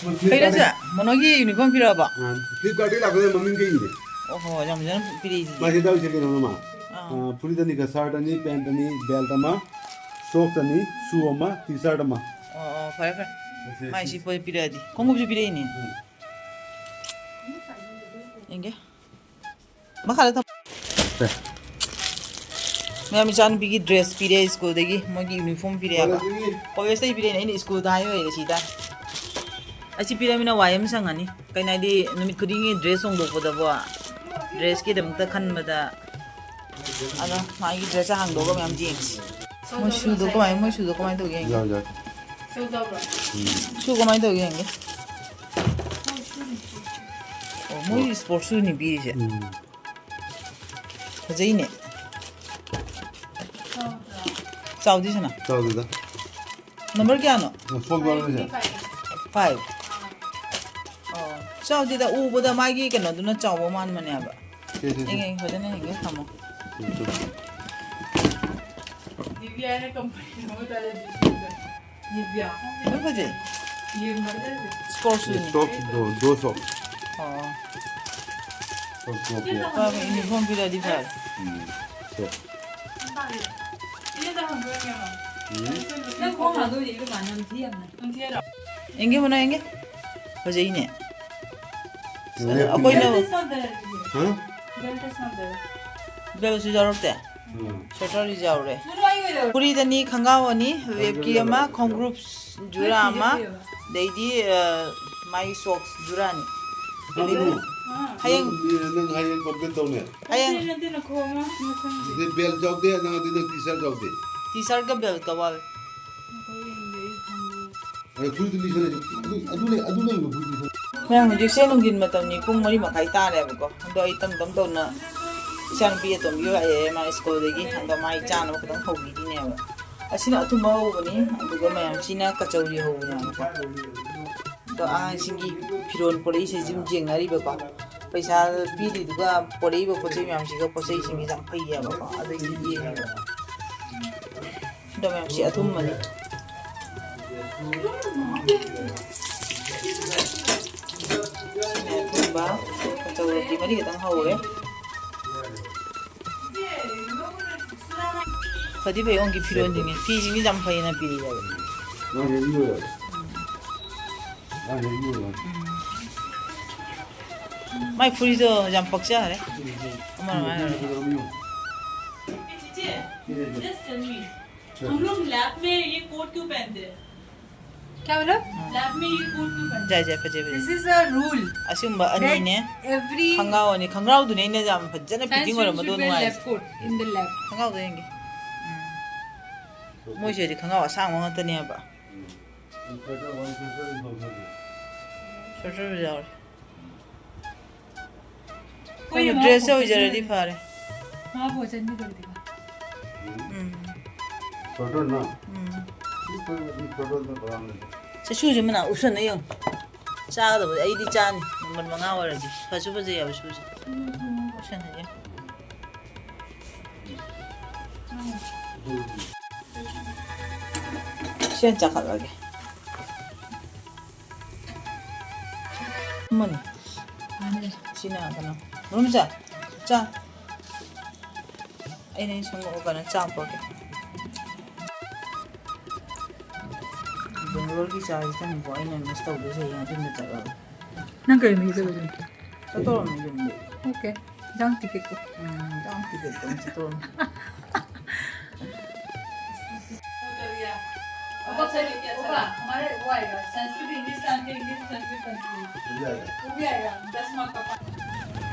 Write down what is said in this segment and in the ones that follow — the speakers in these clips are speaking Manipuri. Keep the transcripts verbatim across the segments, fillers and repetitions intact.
ꯀꯩꯅꯣꯁꯦ, ꯃꯣꯅꯣꯒꯤ ꯌꯨꯅꯤꯐꯣꯔꯝ ꯄꯤꯔꯛꯑꯕ? ꯑꯥ, ꯐ꯭ꯂꯤꯞꯀꯥꯔꯠꯇꯒꯤ ꯂꯥꯛꯄꯗ ꯃꯃꯤꯡ ꯀꯩꯅꯦ? ꯑꯣꯍꯣ, ꯌꯥꯝ ꯐꯖꯅ ꯄꯤꯔꯛꯏꯁꯤꯗꯤ꯫ ꯃꯥꯁꯦ ꯇꯧꯔꯤꯁꯦ ꯀꯩꯅꯣꯅꯣ ꯃꯥ? ꯑꯥ꯫ ꯑꯥ, ꯐꯨꯔꯤꯠ ꯑꯅꯤꯒ, ꯁꯥꯔꯠ ꯑꯅꯤ, ꯄꯦꯟꯠ ꯑꯅꯤ, ꯕꯦꯜꯠ ꯑꯃ, ꯁꯣꯛꯁ ꯑꯅꯤ, ꯁꯨ ꯑꯃ, ꯇꯤ ꯁꯥꯔꯠ ꯑꯃ꯫ ꯑꯣ, ꯑꯣ, ꯐꯔꯦ, ꯐꯔꯦ꯫ ꯃꯥꯏ ꯁꯤ ꯄꯣꯠ ꯄꯤꯔꯛꯑꯗꯤ꯫ ꯈꯣꯡꯎꯞꯁꯨ ꯄꯤꯔꯛꯏꯅꯦ꯫ ꯎꯝ꯫ ꯌꯦꯡꯒꯦ꯫ ꯃꯈꯥꯗ ꯊꯝ-, ꯁꯦ꯫ ꯃꯌꯥꯝ ꯏꯆꯥꯅꯨꯄꯤꯒꯤ ꯗ꯭ꯔꯦꯁ ꯄꯤꯔꯛꯑꯦ ꯁ꯭ꯀꯨꯜꯗꯒꯤ, ꯃꯣꯏꯒꯤ ꯌꯨꯅꯤꯐꯣꯔꯝ ꯄꯤꯔꯛꯑꯦꯕ꯫ ꯀꯣꯂꯦꯖꯇꯒꯤ? ꯀꯣꯂꯦꯖꯇꯒꯤ ꯄꯤꯔꯛꯑꯦꯅꯦ, ꯑꯩꯅ ꯁ꯭ꯀꯨꯜꯗ ꯍꯥꯏꯔꯣꯏ ꯁꯤꯗ꯫ ꯑꯁꯤ ꯄꯤꯔꯛꯑꯃꯤꯅ ꯋꯥꯏ ꯑꯃ ꯁꯪꯉꯅꯤ꯫ ꯀꯩꯅꯣ ꯍꯥꯏꯗꯤ, ꯅꯨꯃꯤꯠ ꯈꯨꯗꯤꯡꯒꯤ ꯗ꯭ꯔꯦꯁ ꯍꯣꯡꯗꯣꯛꯄꯗꯕꯣ, ꯗ꯭ꯔꯦꯁꯀꯤꯗꯃꯛꯇ ꯈꯟꯕꯗ꯫ ꯑꯗꯣ ꯃꯥꯒꯤ ꯗ꯭ꯔꯦꯁꯁꯦ ꯍꯥꯡꯗꯣꯛꯑꯒ ꯃꯌꯥꯝ ꯌꯦꯡꯁꯤ꯫ ꯃꯣꯏ ꯁꯨꯗꯣ ꯀꯃꯥꯏ-, ꯃꯣꯏ ꯁꯨꯗꯣ ꯀꯃꯥꯏꯅ ꯇꯧꯒꯦ ꯌꯦꯡꯒꯦ꯫ ꯌꯥꯎ, ꯌꯥꯎ꯫ ꯁꯨ ꯀꯃꯥꯏꯅ ꯇꯧꯒꯦ ꯌꯦꯡꯒꯦ꯫ ꯑꯣ, ꯃꯣꯏ ꯁ꯭ꯄꯣꯔꯠ ꯁꯨꯅꯤ ꯄꯤꯔꯤꯁꯦ꯫ ꯎꯝ꯫ ꯐꯖꯩꯅꯦ꯫ ꯆꯥꯎꯗꯤ ꯁꯅꯥ꯫ ꯆꯥꯎꯗꯦꯗ꯫ ꯅꯝꯕꯔ ꯀꯌꯥꯅꯣ? ꯁꯣꯝ ꯌꯥꯎꯔꯝꯃꯤꯁꯦ꯫ ꯐꯥꯏꯚ꯫ ꯑꯣ, ꯆꯥꯎꯗꯦꯗ, ꯎꯕꯗ ꯃꯥꯒꯤ ꯀꯩꯅꯣꯗꯨꯅ ꯆꯥꯎꯕ ꯃꯥꯟꯕꯅꯦꯕ꯫ ꯁꯦ, ꯁꯦ, ꯁꯦ꯫ ꯌꯦꯡꯉꯦ, ꯐꯖꯅ ꯌꯦꯡꯒꯦ, ꯊꯝꯃꯣ꯫ ꯎꯝ, ꯆꯨꯝꯃꯤ꯫ ꯅꯤꯚꯤꯌꯥꯅ ꯀꯝꯄꯅꯤ ꯑꯃ ꯇꯥꯔꯦ, ꯅꯤꯚꯤꯌꯥ꯫ ꯑꯗꯨꯝ ꯐꯖꯩ꯫ ꯌꯦꯡꯕꯗ ꯁ꯭ꯄꯣꯔꯠ ꯁꯨꯅꯤ꯫ ꯁꯣꯛꯁ, ꯗꯣ, ꯗꯣ ꯁꯣꯛꯁ꯫ ꯑꯣ꯫ Socks pocket. ꯍꯣꯏ, ꯍꯣꯏ, ꯌꯨꯅꯤꯐꯣꯔꯝ ꯄꯤꯔꯛꯑꯗꯤ ꯐꯔꯦ꯫ ꯎꯝ, ꯁꯦ꯫ ꯏꯅꯦꯗ ꯍꯪꯕꯤꯔꯝꯃꯦ, ꯃꯥ꯫ ꯎꯝ꯫ ꯅꯪ ꯈꯣꯡ ꯍꯥꯝꯗꯣꯛꯏꯅꯦ, ꯏꯕꯦꯝꯃ, ꯅꯝꯊꯤ ꯌꯥꯝꯅ꯫ ꯅꯝꯊꯤꯔꯣ? ꯌꯦꯡꯒꯦ, ꯃꯨꯟꯅ ꯌꯦꯡꯒꯦ꯫ ꯐꯖꯩꯅꯦ꯫ ꯂꯦꯞꯄꯤ꯫ ꯑꯩꯈꯣꯏꯅ ꯕꯦꯜꯠ ꯁꯥꯗꯔꯦ ꯑꯗꯨꯗꯤ꯫ ꯍꯥ? ꯕꯦꯜꯠ ꯁꯥꯗꯔꯦ꯫ ꯕꯦꯜꯠꯁꯨ ꯌꯥꯎꯔꯛꯇꯦ? ꯎꯝ꯫ ꯁ꯭ꯋꯦꯇꯔꯗꯤ ꯌꯥꯎꯔꯦ꯫ ꯃꯨꯟꯅ ꯑꯩ ꯑꯣꯏꯔꯕ? ꯐꯨꯔꯤꯠ ꯑꯅꯤ, ꯈꯣꯡꯒ꯭ꯔꯥꯎ ꯑꯅꯤ, ꯋꯦꯕꯀꯤ ꯑꯃ, ꯈꯣꯡꯒ꯭ꯔꯨꯞ ꯖꯨꯔꯥ ꯑꯃ, ꯑꯗꯩꯗꯤ, ꯑ, ꯃꯥꯒꯤ ꯁꯣꯛꯁ ꯖꯨꯔꯥ ꯑꯅꯤ꯫ ꯅꯪ, ꯍꯌꯦꯡ ꯅꯪ ꯍꯌꯦꯡ ꯀꯝꯄ꯭ꯂꯦꯟ ꯇꯧꯅꯦ꯫ ꯍꯌꯦꯡ꯫ ꯅꯠꯇꯦ, ꯅꯠꯇꯦ, ꯅꯈꯣꯡ ꯑꯃ ꯃꯊꯪꯒꯤ꯫ ꯑꯗꯩ ꯕꯦꯜ ꯌꯥꯎꯗꯦ, ꯅꯪ ꯑꯗꯨꯗ ꯇꯤ ꯁꯥꯔꯠ ꯌꯥꯎꯗꯦ꯫ ꯇꯤ ꯁꯥꯔꯠꯀ ꯕꯦꯜꯠꯀ ꯋꯥꯠꯂꯦ꯫ ꯅꯈꯣꯡ ꯌꯦꯡꯗꯦ, ꯑꯩ ꯈꯪꯗꯦ꯫ ꯑꯗꯩ ꯐꯨꯔꯤꯠꯇꯨ ꯂꯤꯁꯜꯂꯁꯤ꯫ ꯑꯗꯨ, ꯑꯗꯨ ꯂꯩ-, ꯑꯗꯨ ꯂꯩꯕ ꯐꯨꯔꯤꯠ ꯂꯤꯁꯜ-, ꯃꯌꯥꯝ, ꯍꯧꯖꯤꯛꯁꯦ ꯅꯨꯡꯊꯤꯟ ꯃꯇꯝꯅꯤ, ꯄꯨꯡ ꯃꯔꯤ ꯃꯈꯥꯏ ꯇꯥꯔꯦꯕꯀꯣ꯫ ꯑꯗꯣ ꯑꯩ ꯇꯝ ꯇꯝ ꯇꯧꯅ ꯏꯆꯥꯅꯨꯄꯤ ꯑꯇꯣꯝꯕꯤ ꯂꯥꯛꯑꯦ, ꯃꯥ ꯁ꯭ꯀꯨꯜꯗꯒꯤ꯫ ꯑꯗꯣ ꯃꯥꯒꯤ ꯆꯥꯅꯕ ꯈꯤꯇꯪ ꯍꯧꯕꯤꯔꯤꯅꯦꯕ꯫ ꯑꯁꯤꯅ ꯑꯊꯨꯝꯕ ꯍꯧꯕꯅꯤ, ꯑꯗꯨꯒ ꯃꯌꯥꯝꯁꯤꯅ ꯀꯆꯧꯔꯤ ꯍꯧꯕꯅꯦꯕꯀꯣ꯫ ꯑꯗꯣ ꯑꯉꯥꯡꯁꯤꯡꯒꯤ ꯐꯤꯔꯣꯜ ꯄꯣꯔꯛꯏꯁꯦ ꯁꯨꯝ ꯌꯦꯡꯅꯔꯤꯕꯀꯣ꯫ ꯄꯩꯁꯥ ꯄꯤꯔꯤꯗꯨꯒ ꯄꯣꯔꯛꯏꯕ ꯄꯣꯠ ꯆꯩ ꯃꯌꯥꯝꯁꯤꯒ ꯄꯣꯠ ꯆꯩꯁꯤꯡꯁꯦ ꯌꯥꯝ ꯐꯩꯌꯦꯕꯀꯣ꯫ ꯑꯗꯨꯒꯤ ꯌꯦꯡꯉꯤꯕ꯫ ꯑꯗꯣ ꯃꯌꯥꯝꯁꯤ ꯑꯊꯨꯝꯕꯅꯤ꯫ ꯁꯤꯅ ꯑꯊꯨꯝꯕ, ꯀꯆꯧꯔꯗꯤ ꯃꯔꯤ ꯈꯛꯇꯪ ꯍꯧꯔꯦ꯫ ꯐꯗꯤ ꯐꯩ ꯑꯣꯡꯒꯤ ꯐꯤꯔꯣꯟꯁꯤꯡꯁꯦ, ꯐꯤꯁꯤꯡꯁꯦ ꯌꯥꯝ ꯐꯩꯅ ꯄꯤꯔꯛꯑꯦꯕ꯫ ꯅꯪ ꯍꯦꯛ ꯌꯦꯡꯉꯣ꯫ ꯅꯪ ꯍꯦꯛ ꯌꯦꯡꯉꯣ꯫ ꯎꯝ꯫ ꯃꯥꯏ ꯐꯨꯔꯤꯗꯣ ꯌꯥꯝ ꯄꯛꯆꯔꯦ꯫ ꯑꯃ ꯑꯃ ꯍꯥꯏꯔꯣ꯫ ꯆꯤꯆꯦ, just tell me, हम लोग लैब में ये कोट क्यों पहनते हैं? क्या बोला? लैब में ये कोट क्यों पहनते हैं? ꯖꯥꯏ ꯖꯥꯏ, ꯐꯖꯩ, ꯐꯖꯩ꯫ This is a rule ꯑꯁꯤꯒꯨꯝꯕ that ꯑꯅꯤꯅꯦ꯫ Every ꯈꯣꯡꯒ꯭ꯔꯥꯎ ꯑꯅꯤ, ꯈꯣꯡꯒ꯭ꯔꯥꯎꯗꯨꯅꯦ ꯑꯩꯅ ꯌꯥꯝ ꯐꯖꯅ science fitting student ꯑꯣꯏꯔꯝꯕꯗꯣ should wear ꯅꯨꯡꯉꯥꯏꯔꯤꯁꯦ꯫ Lab coat in the lab. ꯈꯣꯡꯒ꯭ꯔꯥꯎꯗꯣ ꯌꯦꯡꯒꯦ꯫ ꯎꯝ꯫ ꯃꯣꯏꯁꯤꯗꯤ ꯈꯣꯡꯒ꯭ꯔꯥꯎ ꯑꯁꯥꯡꯕ ꯉꯥꯛꯇꯅꯦꯕ꯫ ꯁ꯭ꯋꯦꯇꯔ ꯌꯥꯎꯔꯦ꯫ ꯑꯩꯈꯣꯏꯅ ꯗ꯭ꯔꯦꯁꯁꯦ ꯑꯣꯏꯖꯔꯗꯤ ꯐꯔꯦ꯫ ꯃꯥ ꯕꯣꯆꯟꯗꯤ ꯀꯔꯤ ꯀꯩꯅꯣ? ꯎꯝ꯫ ꯁ꯭ꯋꯦꯇꯔꯅ? ꯎꯝ꯫ ꯁꯤ ꯁ꯭ꯋꯦꯇꯔ, ꯁ꯭ꯋꯦꯇꯔꯅ ꯀꯔꯝꯕꯅꯣ? ꯆꯦꯁꯨꯁꯦ ꯃꯅꯥ ꯎꯞꯁꯟꯅ ꯌꯦꯡꯉꯨ꯫ ꯆꯥꯒꯗꯕꯗꯤ ꯑꯩꯗꯤ ꯆꯥꯅꯤ꯫ ꯅꯝꯕꯔ ꯃꯉꯥ ꯑꯣꯏꯔꯗꯤ꯫ ꯐꯁꯨ ꯐꯖꯩ ꯍꯥꯏꯕ ꯁꯨꯁꯦ꯫ ꯎꯞꯁꯟꯅ ꯌꯦꯡꯉꯨ꯫ ꯁꯤ ꯑꯣꯏꯅ ꯆꯥꯈꯠꯂꯒꯦ꯫ ꯑꯃꯅꯤ꯫ ꯁꯤꯅ ꯀꯩꯅꯣ꯫ ꯔꯨꯝꯖꯥ, ꯆꯥ꯫ ꯑꯩꯅ ꯁꯪꯉꯛꯑꯣ ꯀꯩꯅꯣ ꯆꯥꯝꯄꯒꯦ꯫ ꯕꯦꯡꯒ꯭ꯂꯣꯔꯒꯤ ꯆꯥꯁꯤ ꯈꯪꯉꯤꯀꯣ ꯑꯩꯅ ꯃꯤꯁ ꯇꯧꯗꯣꯏꯁꯦ ꯍꯌꯦꯡ ꯑꯗꯨꯝꯅ ꯆꯠꯂꯒ꯫ ꯅꯪ ꯀꯔꯤ ꯅꯨꯃꯤꯠ ꯆꯠꯂꯨꯗꯣꯏꯅꯣ? ꯆꯠꯇꯧꯔꯝꯃꯦ ꯌꯨꯝꯗ꯫ ꯑꯣꯀꯦ꯫ ꯏꯟꯖꯥꯡ ꯇꯤꯀꯦꯠꯇꯣ꯫ ꯎꯝ, ꯏꯟꯖꯥꯡ ꯇꯤꯀꯦꯠꯇꯣ ꯑꯃꯨꯛ ꯆꯠꯇꯧꯔꯝꯃꯦ꯫ वो चलिए, अच्छा, ओका, ओका, हमारे वो आएगा, संस्कृत, इंग्लिश, संस्कृत, इंग्लिश, संस्कृत, संस्कृत। वो भी आएगा। वो भी आएगा, दस मार्क का।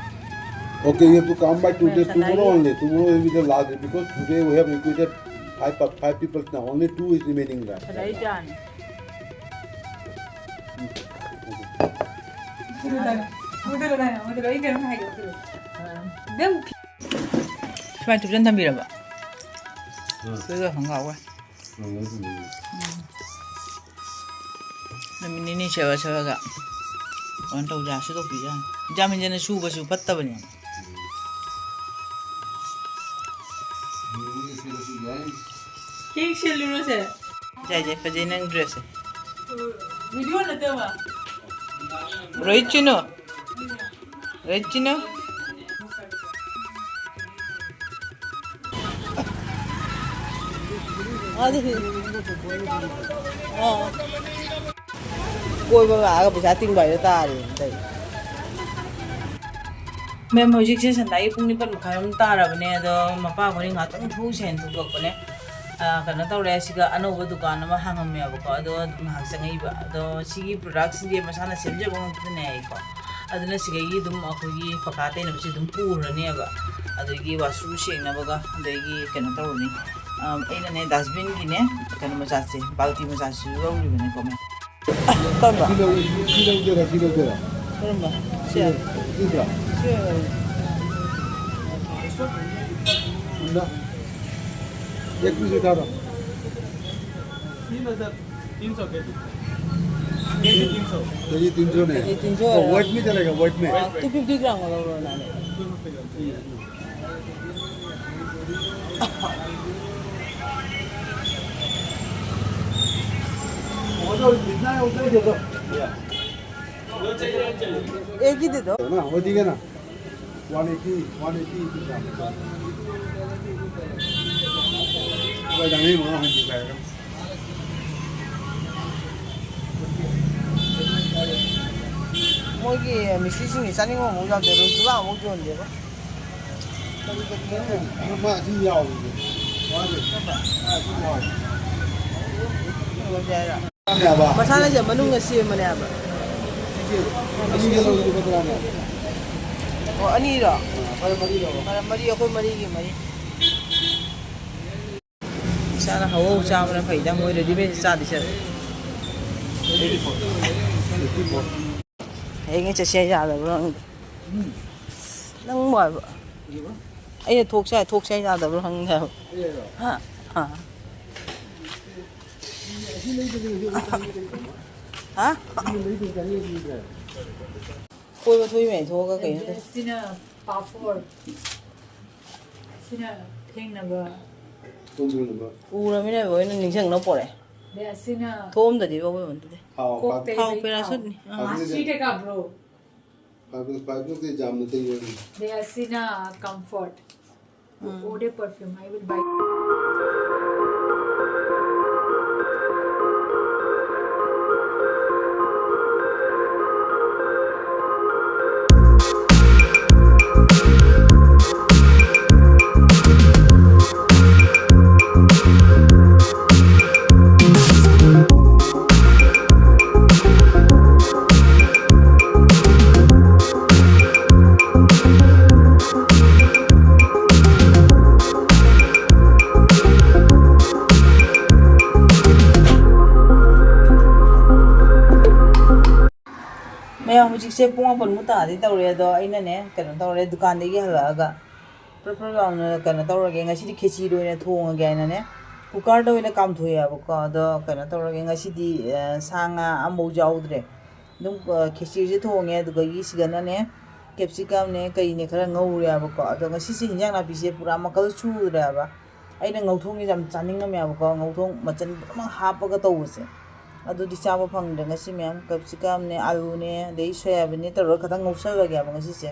Okay, you have to come by today, tomorrow only. Tomorrow will be the last day because today we have recruited five, five people now. Only two is remaining, right? ꯁꯨꯃꯥꯏꯅ ꯊꯨꯞꯆꯟ ꯊꯝꯕꯤꯔꯕ? ꯎꯝ꯫ ꯑꯗꯨꯒ ꯈꯣꯡꯒ꯭ꯔꯥꯎꯒ꯫ ꯎꯝ꯫ ꯅꯨꯃꯤꯠ ꯅꯤꯅꯤ ꯁꯦꯕ ꯁꯦꯕꯒ ꯀꯩꯅꯣ ꯇꯧꯖꯥ ꯁꯨꯗꯣꯛꯄꯤꯖꯥ꯫ ꯌꯥꯝ ꯍꯦꯟꯖꯟꯅ ꯁꯨꯕꯁꯨ ꯐꯠꯇꯕꯅꯦ꯫ ꯀꯦꯛ ꯁꯦꯠꯂꯨꯔꯁꯦ꯫ ꯌꯥꯏ, ꯌꯥꯏ, ꯐꯖꯩ ꯅꯪ ꯗ꯭ꯔꯦꯁꯁꯦ꯫ ꯚꯤꯗꯤꯑꯣ ꯅꯠꯇꯦꯕ꯫ ꯔꯣꯍꯤꯠ ꯆꯤꯅꯨ꯫ ꯔꯣꯍꯤꯠ ꯆꯤꯅꯨ꯫ ꯑꯗꯨꯗꯤ꯫ ꯑꯥ꯫ ꯀꯣꯏꯕ ꯂꯥꯛꯑꯒ ꯄꯩꯁꯥ ꯇꯤꯡꯕ ꯍꯥꯏꯗꯣ ꯇꯥꯔꯦꯅꯦ ꯇꯧꯔꯤꯁꯦ꯫ ꯃꯦꯝ, ꯍꯧꯖꯤꯛꯁꯦ ꯁꯟꯗꯥꯒꯤ ꯄꯨꯡ ꯅꯤꯄꯥꯟ ꯃꯈꯥꯏ ꯑꯃ ꯇꯥꯔꯕꯅꯦ꯫ ꯑꯗꯣ ꯃꯄꯥ ꯑꯩꯈꯣꯏꯅꯤ ꯉꯥꯛꯇꯪ ꯊꯣꯛꯎꯁꯦꯅ ꯊꯣꯛꯂꯛꯄꯅꯦ꯫ ꯑ, ꯀꯩꯅꯣ ꯇꯧꯔꯦ, ꯁꯤꯒ ꯑꯅꯧꯕ ꯗꯨꯀꯥꯟ ꯑꯃ ꯍꯥꯡꯉꯝꯃꯦꯕꯀꯣ, ꯑꯗꯣ ꯑꯗꯨꯝ ꯉꯥꯏꯍꯥꯛ ꯆꯪꯉꯛꯏꯕ꯫ ꯑꯗꯣ ꯁꯤꯒꯤ productꯁꯤꯡꯁꯦ ꯃꯁꯥꯅ ꯁꯦꯝꯖꯕ ꯉꯥꯛꯇꯅꯦ ꯍꯥꯏꯀꯣ꯫ ꯑꯗꯨꯅ ꯁꯤꯗꯒꯤ ꯑꯗꯨꯝ ꯑꯩꯈꯣꯏꯒꯤ ꯄꯀꯥ ꯇꯩꯅꯕꯁꯤ ꯑꯗꯨꯝ ꯄꯨꯔꯅꯦꯕ꯫ ꯑꯗꯒꯤ washroom ꯁꯦꯡꯅꯕꯒ, ꯑꯗꯒꯤ ꯀꯩꯅꯣ ꯇꯧꯔꯅꯤ꯫ ꯑ, ꯑꯩꯅꯅꯦ dustbinꯒꯤꯅꯦ ꯀꯩꯅꯣ ꯃꯆꯥꯁꯦ, ꯕꯥꯜꯇꯤ ꯃꯆꯥꯁꯤꯁꯨ ꯂꯧꯔꯤꯕꯅꯦꯀꯣ ꯃꯦꯝ꯫ ꯀꯔꯝꯕ? ꯁꯤ ꯂꯧ-, ꯁꯤ ꯂꯧꯗꯣꯏꯔꯥ, ꯁꯤ ꯂꯧꯗꯣꯏꯔꯥ? ꯀꯔꯝꯕ? ꯁꯤ? ꯁꯤꯗ꯭ꯔꯥ? ꯁꯤ ꯑꯣꯏꯔꯝꯒꯅꯤ꯫ ꯎꯝꯗ꯫ एक पीस उठा दो। तीन सौ के जी। के जी तीन सौ। के जी तीन सौ नहीं। के जी तीन सौ तो है। Weight में चलेगा, weight में। हाँ, two fifty ग्राम वाला लो ना। वो जो जितना है उतना ही दे दो। एक ही दे दो। है ना, वो ठीक है ना? One eighty, one eighty. ꯃꯣꯏꯒꯤ ꯃꯤꯁꯇ꯭ꯔꯤꯁꯤꯡꯒꯤ ꯆꯥꯅꯤꯡꯕ ꯑꯃꯐꯥꯎ ꯌꯥꯎꯗꯦ, ꯔꯣꯁꯒꯨꯂꯥ ꯑꯃꯐꯥꯎ ꯌꯣꯟꯗꯦꯕ꯫ ꯀꯔꯤ ꯀꯔꯤ ꯌꯣꯟꯗꯣꯏꯅꯣ? ꯃꯥ ꯑꯁꯤ ꯌꯥꯎꯔꯤꯁꯦ꯫ ꯃꯥ ꯑꯁꯤ ꯌꯥꯎꯔꯤ꯫ ꯌꯣꯟꯗꯦ ꯍꯥꯏꯔꯣ? ꯃꯁꯥꯅ ꯁꯦ ꯃꯅꯨꯡꯗ ꯁꯦꯝꯕꯅꯦ ꯍꯥꯏꯕ꯫ ꯑꯣ, ꯑꯅꯤꯔꯣ? ꯐꯔꯦ, ꯃꯔꯤ, ꯑꯩꯈꯣꯏ ꯃꯔꯤꯒꯤ ꯃꯔꯤ꯫ ꯏꯁꯥꯅ ꯍꯧꯍꯧ ꯆꯥꯕꯅ ꯐꯩꯗ, ꯃꯣꯏ readymade ꯆꯥꯗꯤ ꯆꯠꯂꯦ꯫ ꯍꯌꯦꯡ ꯆꯠꯁꯦ ꯌꯥꯗꯕ꯭ꯔꯣ ꯈꯪꯗꯦ꯫ ꯅꯪꯕꯨ ꯍꯥꯏꯕ꯫ ꯑꯩꯅ ꯊꯣꯛꯁꯦ ꯍꯥꯏ, ꯊꯣꯛꯁꯦ ꯍꯥꯏ ꯌꯥꯗꯕ꯭ꯔꯣ ꯈꯪꯗꯦ ꯍꯥꯏꯕ꯫ ꯍꯥ? ꯍꯥ? ꯍꯥ? ꯀꯣꯏꯕ ꯊꯣꯛꯏ ꯃꯌꯥꯝ ꯊꯣꯛꯑꯒ ꯀꯩꯅꯣ ꯇꯧ-, ꯁꯤꯅ ꯄꯥꯐꯣꯔ, ꯁꯤꯅ ꯐꯦꯡꯅꯕ꯫ ꯎꯔꯃꯤꯅ ꯂꯣꯏꯅ ꯅꯤꯡꯁꯤꯡꯅꯕ ꯄꯣꯔꯛꯑꯦ꯫ ꯂꯩ ꯑꯁꯤꯅ ꯊꯣꯛꯑꯝꯗꯗꯤ ꯂꯧꯕ ꯌꯣꯟꯗꯗꯤ꯫ ꯊꯥꯎ ꯀꯣꯛ ꯄꯥꯛ-, ꯇꯩꯕꯩ ꯊꯥꯎ ꯊꯥꯎ꯫ ꯄꯦꯔꯥꯁꯨꯠꯅꯤ꯫ ꯑꯥ꯫ ꯐꯥꯏꯕꯔ-, ꯑꯁꯤ ꯇꯦꯀꯥ ꯕ꯭ꯔꯣ꯫ ꯐꯥꯏꯕꯔ-, ꯐꯥꯏꯕꯔꯗꯤ ꯌꯥꯝꯅ ꯇꯩ ꯌꯣꯟꯅꯤ꯫ ꯂꯩ ꯑꯁꯤꯅ ꯀꯝꯐꯣꯔꯠ꯫ ꯎꯝ꯫ ꯑꯣꯗꯦ ꯄꯔꯐ꯭ꯌꯨꯝ, I will buy꯫ ꯃꯌꯥꯝ, ꯍꯧꯖꯤꯛꯁꯦ ꯄꯨꯡ ꯃꯥꯄꯟꯃꯨꯛ ꯇꯥꯗꯤ ꯇꯧꯔꯦ, ꯑꯗꯣ ꯑꯩꯅꯅꯦ, ꯀꯩꯅꯣ ꯇꯧꯔꯦ, ꯗꯨꯀꯥꯟꯗꯒꯤ ꯍꯜꯂꯛꯑꯒ ꯄ꯭ꯔꯞ ꯄ꯭ꯔꯞ ꯂꯥꯎꯅ ꯀꯩꯅꯣ ꯇꯧꯔꯒꯦ, ꯉꯁꯤꯗꯤ ꯈꯦꯆꯤꯗ ꯑꯣꯏꯅ ꯊꯣꯡꯉꯒꯦ ꯍꯥꯏꯅꯅꯦ, ꯀꯨꯀꯔꯗ ꯑꯣꯏꯅ ꯀꯥꯝꯊꯣꯛꯑꯦꯕꯀꯣ꯫ ꯑꯗꯣ ꯀꯩꯅꯣ ꯇꯧꯔꯒꯦ, ꯉꯁꯤꯗꯤ, ꯑ, ꯁꯥ ꯉꯥ ꯑꯃꯐꯥꯎ ꯌꯥꯎꯗ꯭ꯔꯦ꯫ ꯑꯗꯨꯝ, ꯑ, ꯈꯦꯆꯤꯁꯦ ꯊꯣꯡꯉꯦ, ꯑꯗꯨꯗꯒꯤ ꯁꯤꯗꯅꯅꯦ, ꯀꯦꯞꯁꯤꯀꯝꯅꯦ ꯀꯩꯅꯦ ꯈꯔ ꯉꯧꯔꯦꯕꯀꯣ꯫ ꯑꯗꯣ ꯉꯁꯤꯁꯦ ꯍꯤꯟꯖꯥꯡ ꯅꯥꯄꯤꯁꯦ ꯄꯨꯔꯥ ꯃꯈꯜ ꯁꯨꯗ꯭ꯔꯦꯕ꯫ ꯑꯩꯅ ꯉꯧꯊꯣꯡꯁꯦ ꯌꯥꯝ ꯆꯥꯅꯤꯡꯉꯝꯃꯦꯕꯀꯣ, ꯉꯧꯊꯣꯡ ꯃꯆꯜ ꯄꯨꯝꯅꯃꯛ ꯍꯥꯞꯄꯒ ꯇꯧꯕꯁꯦ꯫ ꯑꯗꯨꯗꯤ ꯆꯥꯕ ꯐꯪꯗ꯭ꯔꯦ ꯉꯁꯤ, ꯃꯌꯥꯝ꯫ ꯀꯦꯞꯁꯤꯀꯝꯅꯦ, ꯑꯂꯨꯅꯦ, ꯑꯗꯩ ꯁꯣꯌꯥꯕꯤꯟꯅꯦ ꯇꯧꯔꯒ ꯈꯇꯪ ꯉꯧꯁꯜꯂꯒꯦꯕ ꯉꯁꯤꯁꯦ꯫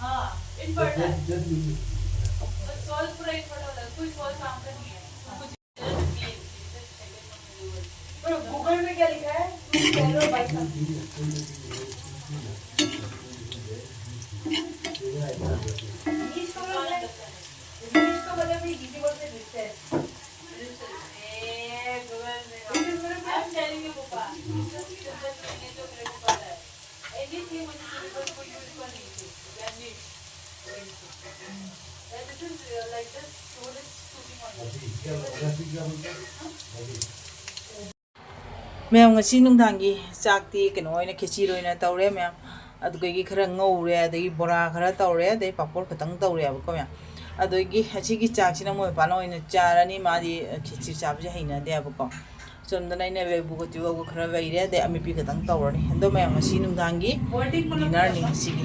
हाँ, इन्वर्टर। बस सॉल्व पूरा इन्वर्टर होता है, कोई सॉल्व काम का नहीं है। पर गूगल में क्या लिखा है? तू कह रहे हो भाई साहब। नीच का मतलब, नीच का मतलब ये हिंदी वर्ड से रिसेस। रिसेस। ए, गूगल में। I'm telling you, पापा। रिसेस के अंदर चीजें जो मेरे को पता है। Anything which is ꯃꯌꯥꯝ, ꯉꯁꯤ ꯅꯨꯡꯗꯥꯡꯒꯤ ꯆꯥꯛꯇꯤ ꯀꯩꯅꯣ ꯑꯣꯏꯅ, ꯈꯦꯆꯤ ꯑꯣꯏꯅ ꯇꯧꯔꯦ ꯃꯌꯥꯝ꯫ ꯑꯗꯨꯗꯒꯤ ꯈꯔ ꯉꯧꯔꯦ, ꯑꯗꯒꯤ ꯕꯣꯔꯥ ꯈꯔ ꯇꯧꯔꯦ, ꯑꯗꯩ ꯄꯥꯄꯣꯔ ꯈꯛꯇꯪ ꯇꯧꯔꯦꯕꯀꯣ ꯃꯌꯥꯝ꯫ ꯑꯗꯒꯤ ꯑꯁꯤꯒꯤ ꯆꯥꯛꯁꯤꯅ ꯃꯣꯏ ꯃꯄꯥꯅ ꯑꯣꯏꯅ ꯆꯥꯔꯅꯤ, ꯃꯥꯗꯤ ꯈꯦꯆꯤ ꯆꯥꯕꯁꯦ ꯍꯩꯅꯗꯦꯕꯀꯣ꯫ ꯁꯣꯝꯗꯅ ꯑꯩꯅ ꯂꯦꯕꯨꯒ ꯇꯤꯜꯍꯧꯒ ꯈꯔ ꯂꯩꯔꯦ, ꯑꯗꯩ ꯑꯃꯦꯠꯄꯤ ꯈꯛꯇꯪ ꯇꯧꯔꯅꯤ꯫ ꯑꯗꯣ ꯃꯌꯥꯝ, ꯉꯁꯤ ꯅꯨꯡꯗꯥꯡꯒꯤ dinner ꯅꯤ ꯉꯁꯤꯒꯤ꯫